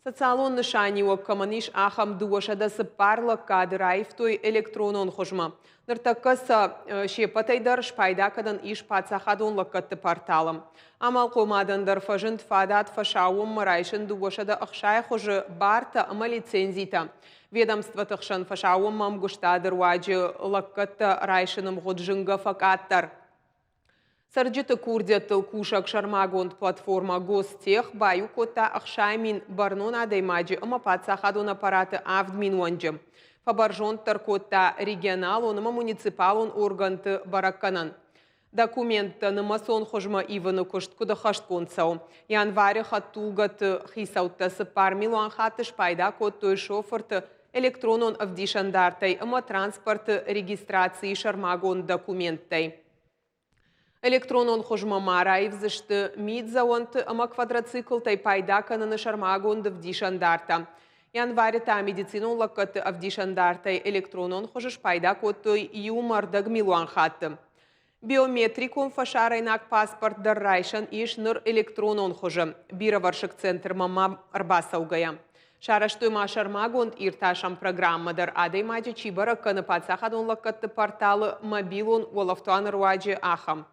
Социалон нысаниуӕг кӕмӕн ис, ахӕм 204 лӕггады раивтой электронон хуызмӕ. Ныртӕккӕ сӕ се ппӕтӕй дӕр спайда кӕнӕн ис паддзахадон лӕггӕдты порталы. Амалхъомадӕн дӕр фӕзынд фадат фӕсаууонмӕ райсын 260 хуызы бартӕ ӕмӕ лицензитӕ. Ведомствоты хсӕн фӕсаууонмӕ ӕмгуыстады руаджы лӕггӕдтӕ райсыны мгъуыд зынгӕ фӕкъаддӕр. Цӕрджыты курдиӕттыл кусӕг сӕрмагонд платформӕ Гостех баиу кодта 60 000 бӕрнон адӕймаджы ӕмӕ паддзахадон аппараты 7000 уӕнджы. Фӕбӕрзонддӕр кодта регионалон ӕмӕ муниципалон органты бӕрӕггӕнӕн. Документтӕ нымӕцон хуызмӕ ивыны куыст куыд ӕххӕстгонд цӕуы. Январы хӕдтулгӕты хицӕуттӕ 4 милуан хатты спайда кодтой шофырты электронон ӕвдисӕндартӕй ӕмӕ транспорты регистрацийы сӕрмагонд документтӕй. Электронон хуызмӕ ма раивдзысты миддзӕуӕнты ӕмӕ квадроциклтӕй пайда кӕныны сӕрмагонд ӕвдисӕндартӕ. Январы та медицинон лӕггӕдты ӕвдисӕндартӕй электронон хуызы спайда кодтой 1,25 милуан хатты. Биометрикон фӕсарӕйнаг паспорт дӕр райсӕн ис ныр электронон хуызы, бирӕвӕрсыг центрмӕ ма ӕрбацӕугӕйӕ. Сарӕзтой ма сӕрмагонд иртасӕн программӕ дӕр, адӕймаджы чи бӕрӕг кӕны паддзахадон лӕггӕдты порталы мобилон уӕлӕфтуаны руаджы, ахӕм.